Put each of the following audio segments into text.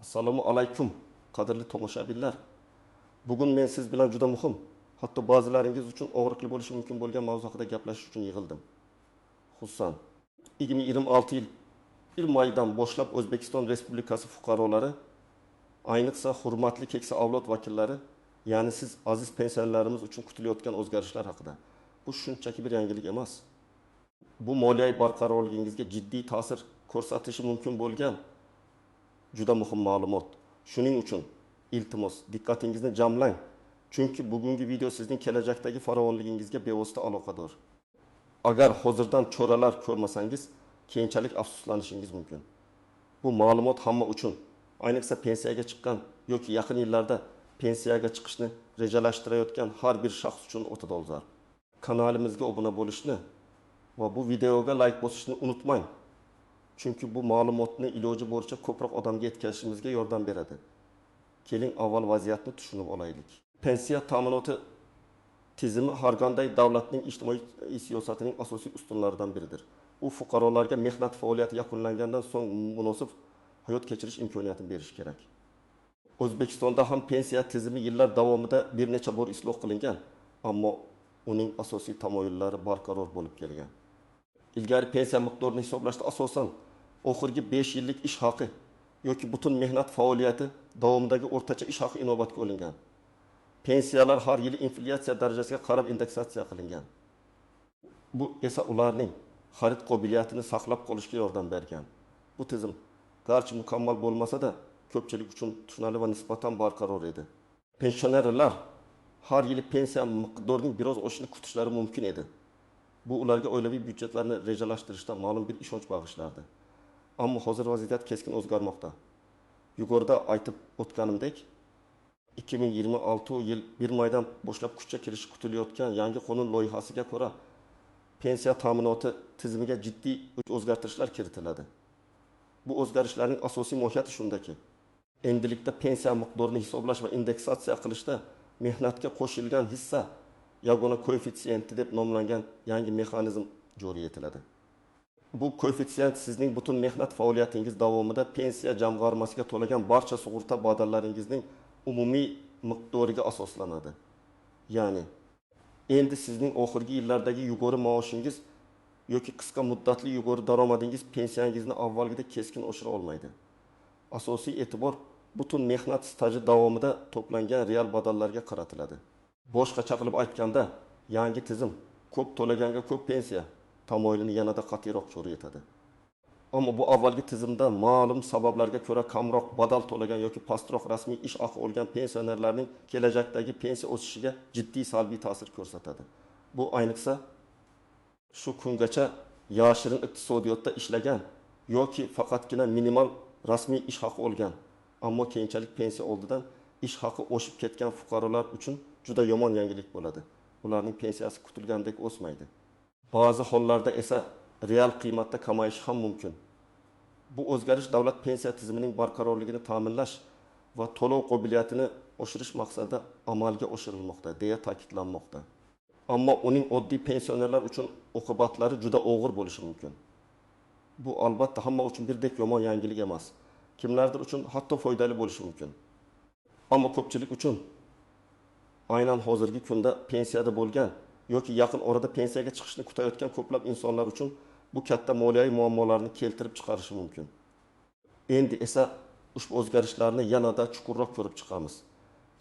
Assalomu alaykum, qadrli tomoshabinlar. Bugun men siz bilan juda muhim, hatto ba'zilaringiz uchun og'riqli bo'lishi mumkin bo'lgan mavzu haqida gaplashish uchun yig'ildim. Xususan, 2026 yil 1 maydan boshlab O'zbekiston Respublikasi fuqarolari, ayniqsa hurmatli keksa avlod vakillari, ya'ni siz aziz pensionerlarimiz uchun kutilayotgan o'zgarishlar haqida. Bu shunchaki bir yangilik emas. Bu moliyaviy barqarorligingizga jiddiy ta'sir ko'rsatishi mumkin bo'lgan juda muhim ma'lumot. Shuning uchun iltimos, diqqatingizni jamlang. Chunki bugungi video sizning kelajakdagi farovonligingizga bevosita aloqador. Agar hozirdan choralar ko'rmasangiz, keyinchalik afsuslanishingiz mumkin. Bu ma'lumot hamma uchun, ayniqsa pensiyaga chiqqan yoki yaqin yillarda pensiyaga chiqishni rejalashtirayotgan har bir shaxs uchun o'ta dolzarb. Kanalimizga obuna bo'lishni va bu videoga like bosishni unutmang. Chunki bu ma'lumotni iloji boricha ko'proq odamga yetkazishimizga yordam beradi. Keling, avval vaziyatni tushunib olaylik. Pensiya ta'minoti tizimi har qanday davlatning ijtimoiy siyosatining asosiy ustunlaridan biridir. U fuqarolarga mehnat faoliyati yakunlangandan so'ng munosib hayot kechirish imkoniyatini berishi kerak. O'zbekistonda ham pensiya tizimi yillar davomida bir necha bor isloh qilingan, ammo uning asosiy tamoyillari barqaror bo'lib kelgan. Ilgari pensiya miqdorini hisoblashda asosan oxirgi 5 yillik ish haqi yoki butun mehnat faoliyati davomidagi o'rtacha ish haqi inobatga olingan. Pensiyalar har yili inflyatsiya darajasiga qarab indeksatsiya qilingan. Bu esa ularning xarid qobiliyatini saqlab qolishga yordam bergan. Bu tizim garchi mukammal bo'lmasa-da, ko'pchilik uchun tushunarli va nisbatan barqaror edi. Pensionerlar har yili pensiya miqdorining biroz oshishini kutishlari mumkin edi. Bu ularga oilaviy byudjetlarni rejalashtirishda ma'lum bir ishonch bag'ishlardi. Ammo hozir vaziyat keskin o'zgarmoqda. Yuqorida aytib o'tganimdek, 2026 yil 1 maydan boshlab kuchga kirishi kutilayotgan yangi qonun loyihasiga ko'ra pensiya ta'minoti tizimiga jiddiy o'zgartirishlar kiritiladi. Bu o'zgarishlarning asosiy mohiyati shundaki, endilikda pensiya miqdorini hisoblash va indeksatsiya qilishda mehnatga qo'shilgan hissa yagona koeffitsiyenti deb nomlangan yangi mexanizm joriy etiladi. Bu koeffitsient sizning butun mehnat faoliyatingiz davomida pensiya jamg'armasiga to'lagan barcha sug'urta badallaringizning umumiy miqdoriga asoslanadi. Ya'ni endi sizning oxirgi yillardagi yuqori maoshingiz yoki qisqa muddatli yuqori daromadingiz pensiyangizni avvalgidek keskin oshira olmaydi. Asosiy e'tibor butun mehnat staji davomida to'plangan real badallarga qaratiladi. Boshqacha qilib aytganda, yangi tizim ko'p to'laganga ko'p pensiya tamoyilini yanada qat'iyroq joriy etadi. Ammo bu avvalgi tizimda ma'lum sabablarga ko'ra kamroq badal to'lagan yoki pastroq rasmiy ish haqi olgan pensionerlarning kelajakdagi pensiya o'sishiga jiddiy salbiy ta'sir ko'rsatadi. Bu ayniqsa shu kungacha yashirin iqtisodiyotda ishlagan yoki faqatgina minimal rasmiy ish haqi olgan, ammo keyinchalik pensiya oldidan ish haqi oshib ketgan fuqarolar uchun juda yomon yangilik bo'ladi. Ularning pensiyasi kutilgandek o'smaydi. Ba'zi hollarda esa real qiymatda kamayishi ham mumkin. Bu o'zgarish davlat pensiya tizimining barqarorligini ta'minlash va to'lov qobiliyatini oshirish maqsadida amalga oshirilmoqda, deya ta'kidlanmoqda. Ammo uning oddiy pensionerlar uchun oqibatlari juda og'ir bo'lishi mumkin. Bu albatta hamma uchun birdek yomon yangilik emas. Kimlardir uchun hatto foydali bo'lishi mumkin. Ammo ko'pchilik uchun aynan hozirgi kunda pensiyada bo'lgan yoki yaqin orada pensiyaga chiqishni kutayotgan ko'plab insonlar uchun bu katta moliyaviy muammolarni keltirib chiqarishi mumkin. Endi esa ushbu o'zgarishlarni yanada chuqurroq ko'rib chiqamiz.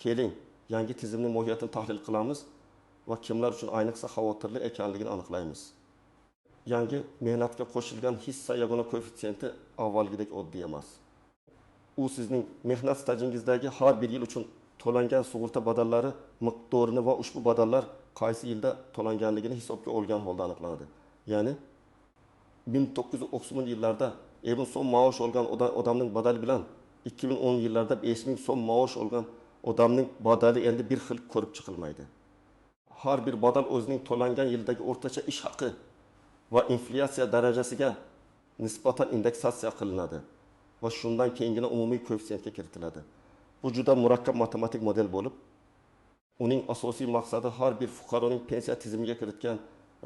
Keling, yangi tizimning mohiyatini tahlil qilamiz va kimlar uchun ayniqsa xavotirli ekanligini aniqlaymiz. Yangi mehnatga qo'shilgan hissa yagona koeffitsiyenti avvalgidek oddiy emas. U sizning mehnat stajingizdagi har bir yil uchun to'langan sug'urta badallari miqdorini va ushbu badallar qaysi yilda to'langanligini hisobga olgan holda aniqlanadi. Ya'ni 1990 yillarda 1000 so'm maosh olgan odamning badali bilan 2010 yillarda 5000 so'm maosh olgan odamning badali endi bir xil ko'rib chiqilmaydi. Har bir badal o'zining to'langan yildagi o'rtacha ish haqi va inflyatsiya darajasiga nisbatan indeksatsiya qilinadi va shundan keyingina umumiy koeffitsiyentga kiritiladi. Bu juda murakkab matematik model bo'lib, uning asosiy maqsadi har bir fuqaroning pensiya tizimiga kiritgan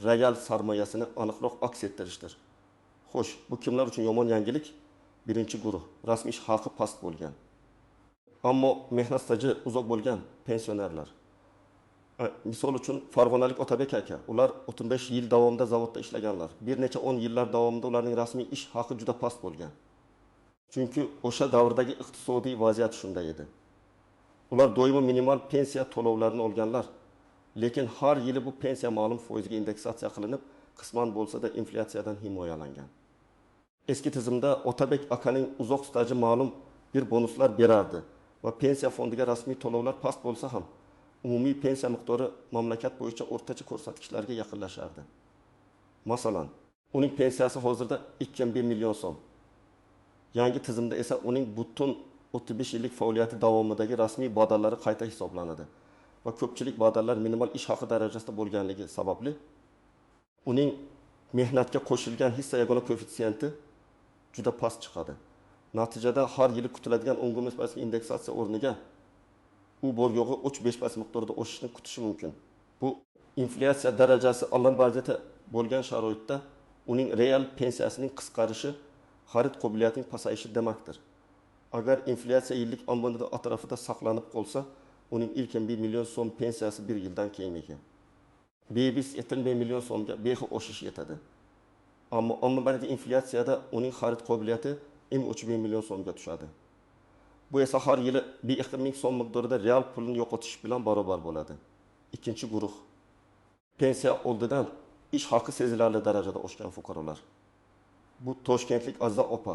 real sarmoyasini aniqroq aks ettirishdir. Xo'sh, bu kimlar uchun yomon yangilik? Birinchi guruh, rasmiy ish haqi past bo'lgan. Ammo mehnat staji uzoq bo'lgan pensionerlar. Misol uchun, farg'onalik Otabek aka, ular 35 yil davomida zavodda ishlaganlar. Bir necha 10 yillar davomida ularning rasmiy ish haqi juda past bo'lgan. Chunki o'sha davrdagi iqtisodiy vaziyat shunday edi. Ular doimo minimal pensiya to'lovlarini olganlar. Lekin har yili bu pensiya ma'lum foizga indeksatsiya qilinib, qisman bo'lsa-da inflyatsiyadan himoyalangan. Eski tizimda Otabek akaning uzoq staji ma'lum bir bonuslar berardi va pensiya fondiga rasmiy to'lovlar past bo'lsa ham umumiy pensiya miqdori mamlakat bo'yicha o'rtacha ko'rsatkichlarga yaqinlashardi. Masalan, uning pensiyasi hozirda 2,5 million so'm. Yangi tizimda esa uning butun 35 yillik faoliyati davomidagi rasmiy badallari qayta hisoblanadi va ko'pchilik badallar minimal ish haqi darajasida bo'lganligi sababli uning mehnatga qo'shilgan hissa yagona koeffitsiyenti juda past chiqadi. Natijada har yili kutiladigan 10% indeksatsiya o'rniga u bor yo'g'i 3-5% miqdorida o'sishni kutishi mumkin. Bu inflyatsiya darajasi allanbarjata bo'lgan sharoitda uning real pensiyasining qisqarishi xarid qobiliyatining pasayishi demakdir. Agar inflyatsiya yillik omborida atrofida saqlanib qolsa, uning ilk 1 million so'm pensiyasi bir yildan keyin ekan. 5,5 million so'mga bexil o'shish yetadi. Ammo omborida inflyatsiyada uning xarid qobiliyati 3 million so'mga tushadi. Bu esa har yili 1,5 ming so'm miqdorida real pulni yo'qotish bilan barobar bo'ladi. Ikkinchi guruh pensiya oldidan ish haqi sezilarli darajada oshgan fuqarolar. Bu toshkentlik Aziza opa.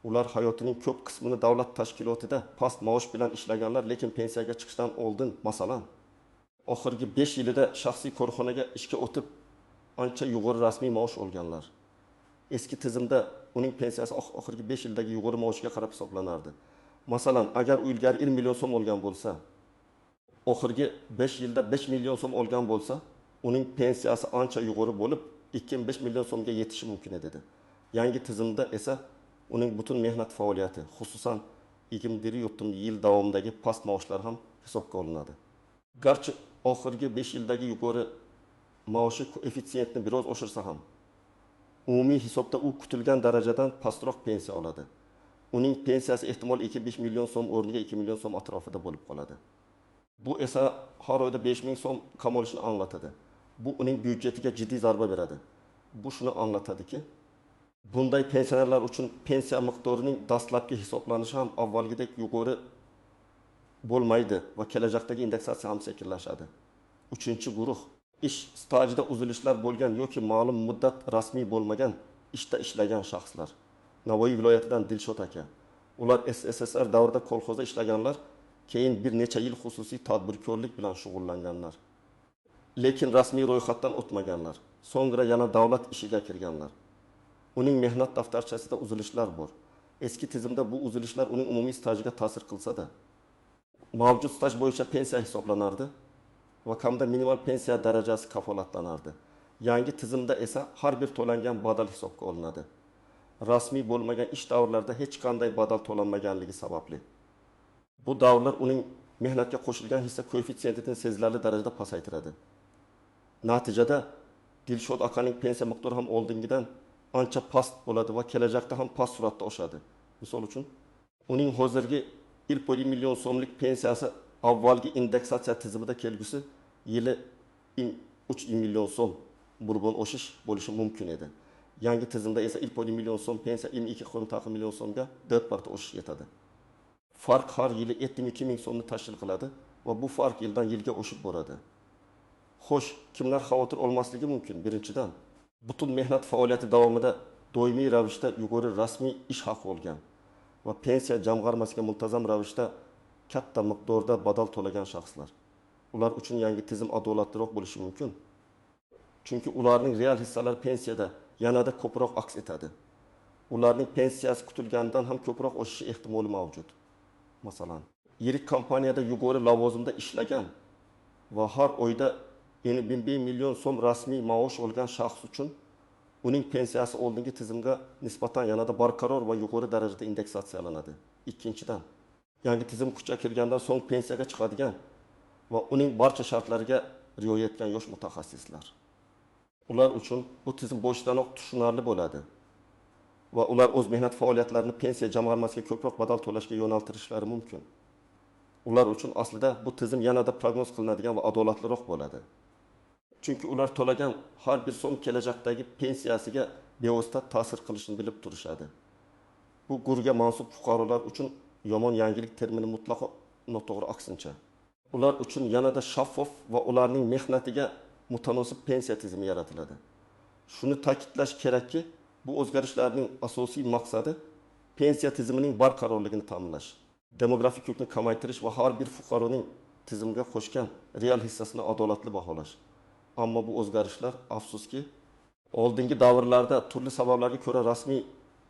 Ular hayotining ko'p qismini davlat tashkilotida past maosh bilan ishlaganlar, lekin pensiyaga chiqishdan oldin, masalan, oxirgi 5 yilida shaxsiy korxonaga ishga o'tib, ancha yuqori rasmiy maosh olganlar. Eski tizimda uning pensiyasi oxirgi 5 yildagi yuqori maoshiga qarab hisoblanardi. Masalan, agar u ilgari 1 million so'm olgan bo'lsa, oxirgi 5 yilda 5 million so'm olgan bo'lsa, uning pensiyasi ancha yuqori bo'lib, 2,5 million so'mga yetishi mumkin edi. Yangi tizimda esa uning butun mehnat faoliyati, xususan 21 yil davomidagi past maoshlar ham hisobga olinadi. Garchi oxirgi 5 yildagi yuqori maoshi koeffitsiyentni biroz oshirsa ham, umumiy hisobda u kutilgan darajadan pastroq pensiya oladi. Uning pensiyasi ehtimol 2,5 million so'm o'rniga 2 million so'm atrofida bo'lib qoladi. Bu esa har oyda 5 ming so'm kam olishini anglatadi. Bu uning byudjetiga jiddiy zarba beradi. Bu shuni anglatadiki, bunday pensionerlar uchun pensiya miqdorining dastlabki hisoblanishi ham avvalgidek yuqori bo'lmaydi va kelajakdagi indeksatsiya ham sekinlashadi. Uchinchi guruh ish stajida uzilishlar bo'lgan yoki ma'lum muddat rasmiy bo'lmagan ishda ishlagan shaxslar. Navoiy viloyatidan Dilshod aka. Ular SSSR davrida kolxozda ishlaganlar, keyin bir necha yil xususiy tadbirkorlik bilan shug'ullanganlar. Lekin rasmiy ro'yxatdan o'tmaganlar. So'ngra yana davlat ishiga kirganlar. Uning mehnat daftarchasida uzilishlar bor. Eski tizimda bu uzilishlar uning umumiy stajiga ta'sir qilsa-da, mavjud staj bo'yicha pensiya hisoblanardi va kamida minimal pensiya darajasi kafolatlanardi. Yangi tizimda esa har bir to'langan badal hisobga olinadi. Rasmiy bo'lmagan ish davrlarida hech qanday badal to'lanmaganligi sababli bu davrlar uning mehnatga qo'shilgan hissa koeffitsiyentini sezilarli darajada pasaytiradi. Natijada Dilshod akaning pensiya miqdori ham oldingidan ancha past bo'ladi va kelajakda ham past suratda oshadi. Misol uchun, uning hozirgi 1,5 million so'mlik pensiyasi avvalgi indeksatsiya tizimida kelgusi yili 3 million so'm burbon oshish bo'lishi mumkin edi. Yangi tizimda esa 1,5 million so'm pensiya 2,5 million so'mga 4 marta oshish yetadi. Farq har yili 72 ming so'mni tashkil qiladi va bu farq yildan yilga oshib boradi. Xo'sh, kimlar xavotir olmasligi mumkin? Birinchidan, butun mehnat faoliyati davomida doimiy ravishda yuqori rasmiy ish haqi olgan va pensiya jamg'armasiga muntazam ravishda katta miqdorda badal to'lagan shaxslar. Ular uchun yangi tizim adolatliroq bo'lishi mumkin. Chunki ularning real hissalari pensiyada yanada ko'proq aks etadi. Ularning pensiyasi kutilganidan ham ko'proq oshishi ehtimoli mavjud. Masalan, yirik kompaniyada yuqori lavozimda ishlagan va har oyda 1,5 million so'm rasmiy maosh olgan shaxs uchun uning pensiyasi oldingi tizimga nisbatan yanada barqaror va yuqori darajada indeksatsiyalanadi. Ikkinchidan, yangi tizim kuchga kirgandan so'ng pensiyaga chiqadigan va uning barcha shartlariga rioya etgan yosh mutaxassislar. Ular uchun bu tizim boshidanoq tushunarli bo'ladi va ular o'z mehnat faoliyatlarini pensiya jamg'armasiga ko'proq badal to'lashga yo'naltirishlari mumkin. Ular uchun aslida bu tizim yanada prognoz qilinadigan va adolatliroq bo'ladi. Chunki ular to'lagan har bir so'm kelajakdagi pensiyasiga bevosita ta'sir qilishini bilib turishadi. Bu guruhga mansub fuqarolar uchun yomon yangilik termini mutlaqo noto'g'ri, aksincha. Ular uchun yanada shaffof va ularning mehnatiga mutanosib pensiya tizimi yaratiladi. Shuni ta'kidlash kerakki, bu o'zgarishlarning asosiy maqsadi pensiya tizimining barqarorligini ta'minlash, demografik yukni kamaytirish va har bir fuqaroning tizimga qo'shgan real hissasini adolatli baholash. Ammo bu o'zgarishlar, afsuski, oldingi davrlarda turli sabablarga ko'ra rasmiy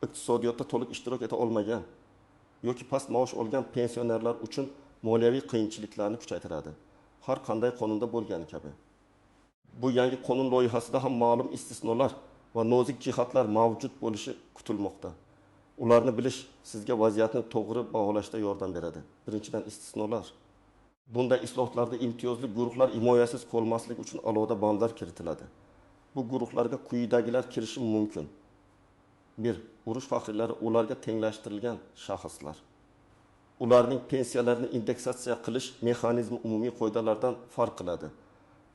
iqtisodiyotda to'liq ishtirok eta olmagan yoki past maosh olgan pensionerlar uchun moliyaviy qiyinchiliklarni kuchaytiradi. Har qanday qonunda bo'lgani kabi. Bu yangi qonun loyihasida ham ma'lum istisnolar va nozik jihatlar mavjud bo'lishi kutilmoqda. Ularni bilish sizga vaziyatni to'g'ri baholashda yordam beradi. Birinchidan, istisnolar. Bunday islohotlarda imtiyozli guruhlar himoyasiz qolmaslik uchun alohida bandlar kiritiladi. Bu guruhlarga quyidagilar kirishi mumkin. 1. Urush faxriylari, ularga tenglashtirilgan shaxslar. Ularning pensiyalarini indeksatsiya qilish mexanizmi umumiy qoidalardan farq qiladi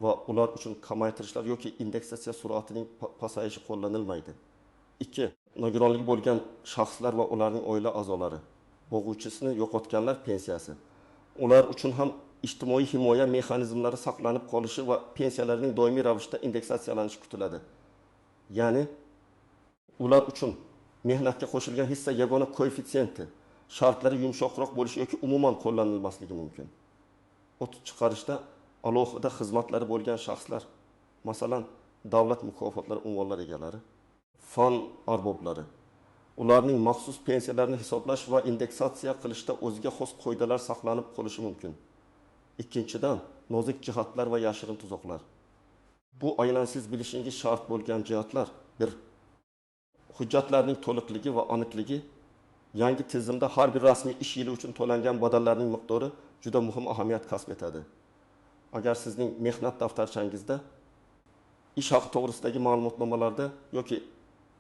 va ular uchun kamaytirishlar yoki indeksatsiya sur'atining pasayishi qo'llanilmaydi. 2. Nogironligi bo'lgan shaxslar va ularning oila a'zolari, bo'g'uvchisini yo'qotganlar pensiyasi. Ular uchun ham ijtimoiy himoya mexanizmlari saqlanib qolishi va pensiyalarning doimiy ravishda indeksatsiyalanishi kutiladi. Ya'ni ular uchun mehnatga qo'shilgan hissa yagona koeffitsiyenti shartlari yumshoqroq bo'lishi yoki umuman qo'llanilmasligi mumkin. O't chiqarishda alohida xizmatlari bo'lgan shaxslar, masalan, davlat mukofotlari unvonlari egalari, fan arboblari, ularning maxsus pensiyalarini hisoblash va indeksatsiya qilishda o'ziga xos qoidalar saqlanib qolishi mumkin. Ikkinchidan, nozik jihatlar va yashirin tuzoqlar. Bu aynan siz bilishingiz shart bo'lgan jihatlar. 1. Hujjatlarning to'liqligi va aniqligi. Yangi tizimda har bir rasmiy ish yili uchun to'langan badallarning miqdori juda muhim ahamiyat kasb etadi. Agar sizning mehnat daftarchangizda ish haqi to'g'risidagi ma'lumotnomalarda yoki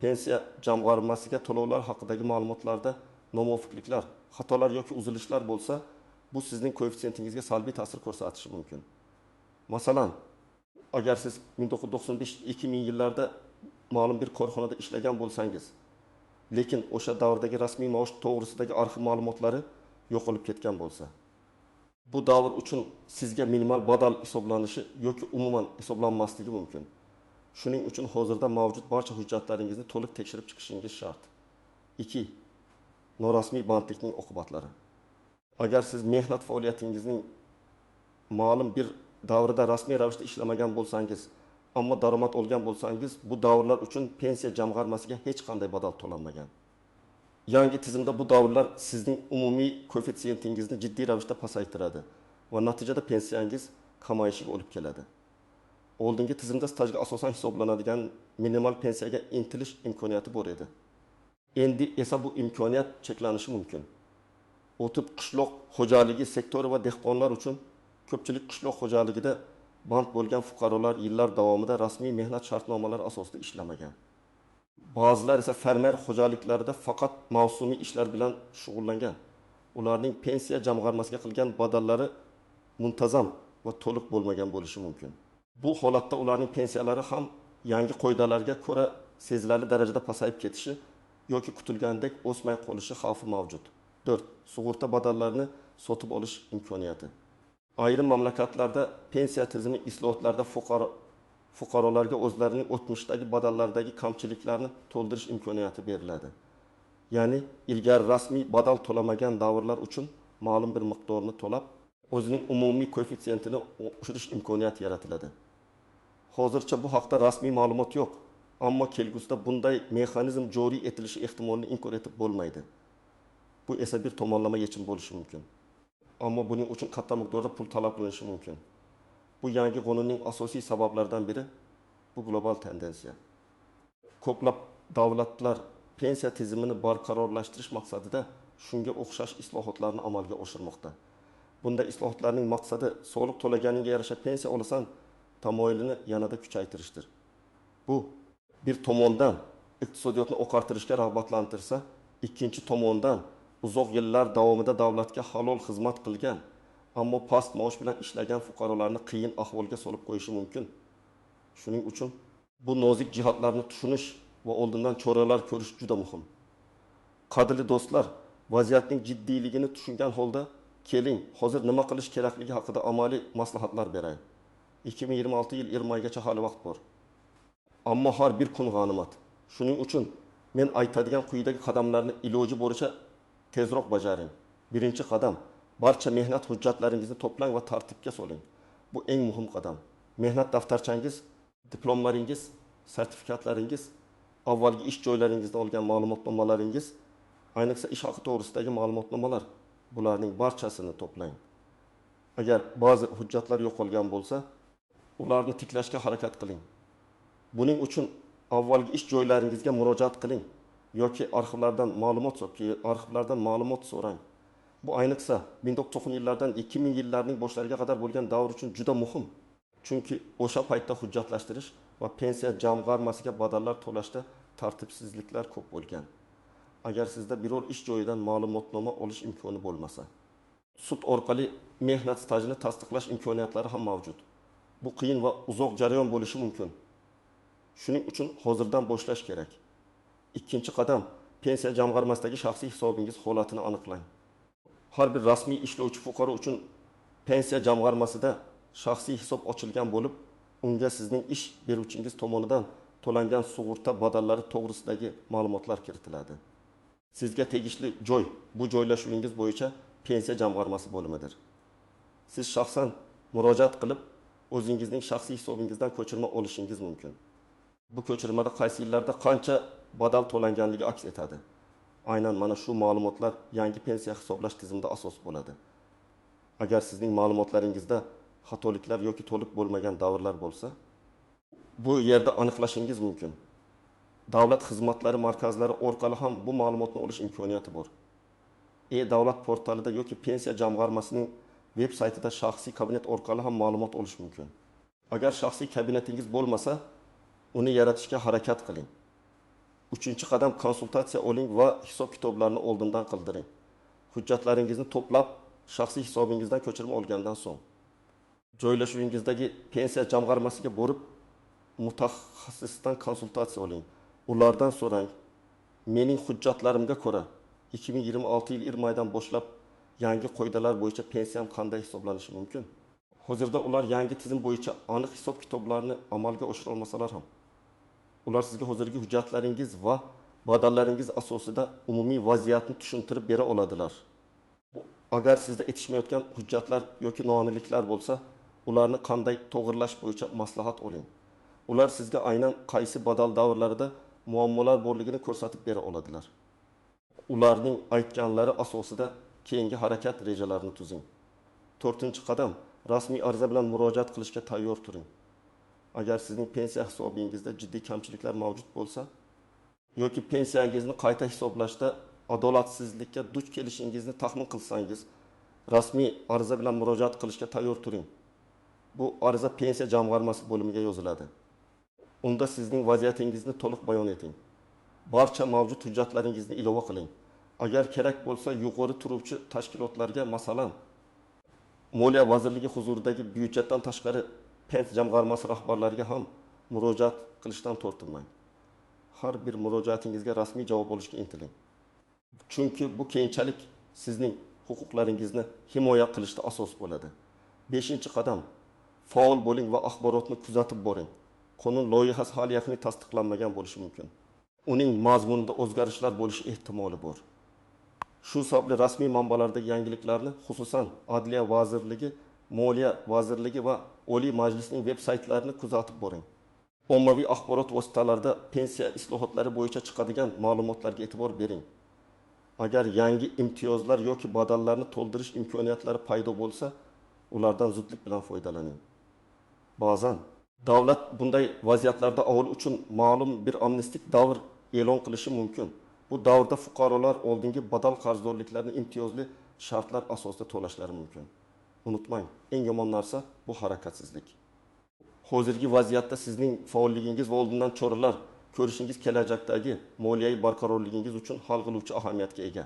pensiya jamg'armasiga to'lovlar haqidagi ma'lumotlarda nomuvofiqliklar, xatolar yoki uzilishlar bo'lsa, bu sizning koeffitsiyentingizga salbiy ta'sir ko'rsatishi mumkin. Masalan, agar siz 1995-2000 yillarda ma'lum bir korxonada ishlagan bo'lsangiz, lekin o'sha davrdagi rasmiy maosh to'g'risidagi arxiv ma'lumotlari yo'qolib ketgan bo'lsa, bu davr uchun sizga minimal badal hisoblanishi yoki umuman hisoblanmasligi mumkin. Shuning uchun hozirda mavjud barcha hujjatlaringizni to'liq tekshirib chiqishingiz shart. 2. Norasmiy bandlikning oqibatlari. Agar siz mehnat faoliyatingizning ma'lum bir davrida rasmiy ravishda ishlamagan bo'lsangiz, ammo daromad olgan bo'lsangiz, bu davrlar uchun pensiya jamg'armasiga hech qanday badal to'lanmagan. Yangi tizimda bu davrlar sizning umumiy koeffitsiyentingizni jiddiy ravishda pasaytiradi va natijada pensiyangiz kamayishiga olib keladi. Oldingi tizimda stajga asosan hisoblanadigan minimal pensiyaga intilish imkoniyati bor edi. Endi esa bu imkoniyat cheklanishi mumkin. O'tib qishloq xo'jaligi sektori va dehqonlar uchun ko'pchilik qishloq xo'jaligida band bo'lgan fuqarolar yillar davomida rasmiy mehnat shartnomalari asosida ishlamagan. Ba'zilar esa fermer xo'jaliklarida faqat mavsumiy ishlar bilan shug'ullangan. Ularning pensiya jamg'armasiga qilgan badallari muntazam va to'liq bo'lmagan bo'lishi mumkin. Bu holatda ularning pensiyalari ham yangi qoidalarga ko'ra sezilarli darajada pasayib ketishi yoki kutilgandek o'smay qolishi xavfi mavjud. 4. Sug'urta badallarini sotib olish imkoniyati. Ayrim mamlakatlarda pensiya tizimi islohotlarida fuqarolarga o'zlarining o'tmishdagi badallardagi kamchiliklarni to'ldirish imkoniyati beriladi. Ya'ni ilgari rasmiy badal to'lamagan davrlar uchun ma'lum bir miqdorni to'lab, o'zining umumiy koeffitsiyentini oshirish imkoniyati yaratiladi. Hozircha bu haqda rasmiy ma'lumot yo'q, ammo kelgusida bunday mexanizm joriy etilishi ehtimolini inkor etib bo'lmaydi. Bu esa bir tomonlama yechim bo'lishi mumkin. Ammo buning uchun katta miqdorda pul talab qilinishi mumkin. Bu yangi qonunning asosiy sabablaridan biri bu global tendensiya. Ko'plab davlatlar pensiya tizimini barqarorlashtirish maqsadida shunga o'xshash islohotlarni amalga oshirmoqda. Bunday islohotlarning maqsadi soliq to'laganingga yarasha pensiya olasan tamoyilini yanada kuchaytirishdir. Bu bir tomondan iqtisodiyotni oqartirishga rag'batlantirsa, ikkinchi tomondan uzoq yillar davomida davlatga halol xizmat qilgan ammo past maosh bilan ishlagan fuqarolarni qiyin ahvolga solib qo'yishi mumkin. Shuning uchun bu nozik jihatlarni tushunish va oldindan choralar ko'rish juda muhim. Qadrli do'stlar, vaziyatning jiddiyligini tushungan holda keling, hozir nima qilish kerakligi haqida amaliy maslahatlar beray. 2026 yil iyirmaygacha hali vaqt bor. Ammo har bir kun g'animat. Shuning uchun men aytadigan quyidagi qadamlarni iloji boricha tezroq bajaring. Birinchi qadam, barcha mehnat hujjatlaringizni to'plang va tartibga soling. Bu eng muhim qadam. Mehnat daftarchangiz, diplomlaringiz, sertifikatlaringiz, avvalgi ish joylaringizda olgan ma'lumotnomalaringiz, ayniqsa ish haqi to'g'risidagi ma'lumotnomalar, bularning barchasini to'plang. Agar ba'zi hujjatlar yo'qolgan bo'lsa, ularni tiklashga harakat qiling. Buning uchun avvalgi ish joylaringizga murojaat qiling yoki arxivlardan ma'lumot so'rang. Bu ayniqsa 1990 yillardan 2000 yillarning boshlariga qadar bo'lgan davr uchun juda muhim. Chunki o'sha paytda hujjatlashtirish va pensiya jamg'armasiga badallar to'lashda tartibsizliklar ko'p bo'lgan. Agar sizda biror ish joyidan ma'lumotnoma olish imkoni bo'lmasa, sud orqali mehnat stajini tasdiqlash imkoniyatlari ham mavjud. Bu qiyin va uzoq jarayon bo'lishi mumkin. Shuning uchun hozirdan boshlash kerak. Ikkinchi qadam, pensiya jamg'armasidagi shaxsiy hisobingiz holatini aniqlang. Har bir rasmiy ishlovchi fuqaro uchun pensiya jamg'armasida shaxsiy hisob ochilgan bo'lib, unga sizning ish beruvchingiz tomonidan to'langan sug'urta badallari to'g'risidagi ma'lumotlar kiritiladi. Sizga tegishli joy bu joylashuvingiz bo'yicha pensiya jamg'armasi bo'limidir. Siz shaxsan murojaat qilib, o'zingizning shaxsiy hisobingizdan ko'chirma olishingiz mumkin. Bu ko'chirmada qaysi yillarda qancha badal to'langanligi aks etadi. Aynan mana shu ma'lumotlar yangi pensiya hisoblash tizimida asos bo'ladi. Agar sizning ma'lumotlaringizda xatoliklar yoki to'liq bo'lmagan davrlar bo'lsa, bu yerda aniqlashingiz mumkin. Davlat xizmatlari markazlari orqali ham bu ma'lumotni olish imkoniyati bor. E-davlat portalida yoki pensiya jamg'armasining veb saytida shaxsiy kabinet orqali ham ma'lumot olish mumkin. Agar shaxsiy kabinetingiz bo'lmasa, uni yaratishga harakat qiling. Uchinchi qadam, konsultatsiya oling va hisob-kitoblarni oldindan qildiring. Hujjatlaringizni to'plab, shaxsiy hisobingizdan ko'chirma olgandan so'ng joylashuvingizdagi pensiya jamg'armasiga borib, mutaxassisdan konsultatsiya oling. Ulardan so'rang, mening hujjatlarimga ko'ra 2026 yil iyirmaydan boshlab yangi qoidalar bo'yicha pensiyam qanday hisoblanishi mumkin? Hozirda ular yangi tizim bo'yicha aniq hisob-kitoblarni amalga oshira olmasalar ham, ular sizga hozirgi hujjatlaringiz va badallaringiz asosida umumiy vaziyatni tushuntirib bera oladilar. Agar sizda yetishmayotgan hujjatlar yoki noaniqliklar bo'lsa, ularni qanday to'g'irlash bo'yicha maslahat oling. Ular sizga aynan qaysi badal davrlarida muammolar borligini ko'rsatib bera oladilar. Ularning aytganlari asosida keyingi harakat rejalarini tuzing. To'rtinchi qadam, rasmiy ariza bilan murojaat qilishga tayyor turing. Agar sizning pensiya hisobingizda jiddiy kamchiliklar mavjud bo'lsa yoki pensiyangizni qayta hisoblashda adolatsizlikka duch kelishingizni taxmin qilsangiz, rasmiy ariza bilan murojaat qilishga tayyor turing. Bu ariza pensiya jamg'armasi bo'limiga yoziladi. Unda sizning vaziyatingizni to'liq bayon eting. Barcha mavjud hujjatlaringizni ilova qiling. Agar kerak bo'lsa, yuqori turuvchi tashkilotlarga, masalan, Moliya vazirligi huzuridagi byudjetdan tashqari pensiya jamg'armasi rahbarlariga ham murojaat qilishdan tortinmang. Har bir murojaatingizga rasmiy javob olishga intiling. Chunki bu keyinchalik sizning huquqlaringizni himoya qilishda asos bo'ladi. 5-qadam, faol bo'ling va axborotni kuzatib boring. Qonun loyihasi hali yakuniy tasdiqlanmagan bo'lishi mumkin. Uning mazmunida o'zgarishlar bo'lishi ehtimoli bor. Shu sababli rasmiy manbalardagi yangiliklarni, xususan Adliya vazirligi, Moliya vazirligi va Oliy Majlisning veb saytlarini kuzatib boring. Ommaviy axborot vositalarida pensiya islohotlari bo'yicha chiqadigan ma'lumotlarga e'tibor bering. Agar yangi imtiyozlar yoki badallarni to'ldirish imkoniyatlari paydo bo'lsa, ulardan zudlik bilan foydalaning. Ba'zan davlat bunday vaziyatlarda aholi uchun ma'lum bir amnistik davr e'lon qilishi mumkin. Bu davrda fuqarolar oldingi badal qarzdorliklarni imtiyozli shartlar asosida to'lashlari mumkin. Unutmang, eng yomon narsa bu harakatsizlik. Hozirgi vaziyatda sizning faolligingiz va oldindan choralar ko'rishingiz kelajakdagi moliyaviy barqarorligingiz uchun hal qiluvchi ahamiyatga ega.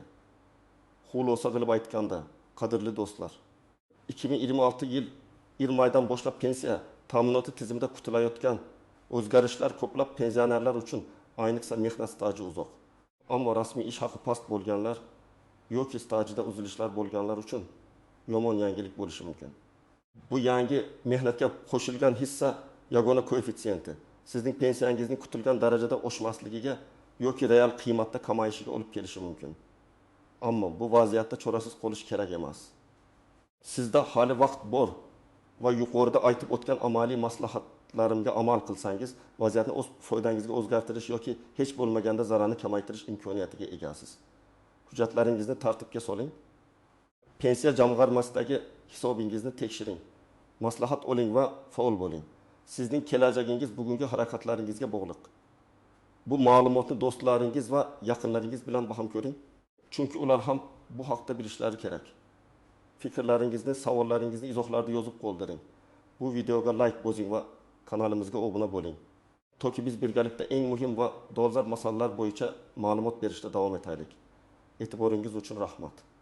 Xulosa qilib aytganda, qadrli do'stlar, 2026 yil iyul-maydan boshlab pensiya ta'minoti tizimida kutilayotgan o'zgarishlar ko'plab pensionerlar uchun, ayniqsa mehnat staji uzoq, ammo rasmiy ish haqi past bo'lganlar yoki stajida uzilishlar bo'lganlar uchun yomon yangilik bo'lishi mumkin. Bu yangi mehnatga qo'shilgan hissa yagona koeffitsiyenti sizning pensiyangizning kutilgan darajada oshmasligiga yoki real qiymatda kamayishiga olib kelishi mumkin. Ammo bu vaziyatda chorasiz qolish kerak emas. Sizda hali vaqt bor va yuqorida aytib o'tgan amaliy maslahatlarimga amal qilsangiz, vaziyatni o'z foydangizga o'zgartirish yoki hech bo'lmaganda zararni kamaytirish imkoniyatiga egasiz. Hujjatlaringizni tartibga soling. Pensiya jamg'armasidagi hisobingizni tekshiring. Maslahat oling va faol bo'ling. Sizning kelajagingiz bugungi harakatlaringizga bog'liq. Bu ma'lumotni do'stlaringiz va yaqinlaringiz bilan baham ko'ring, chunki ular ham bu haqda bilishlari kerak. Fikrlaringizni, savollaringizni izohlarda yozib qoldiring. Bu videoga like bosing va kanalimizga obuna bo'ling. Toki biz birgalikda eng muhim va dolzarb masalalar bo'yicha ma'lumot berishda davom etaylik. E'tiboringiz uchun rahmat.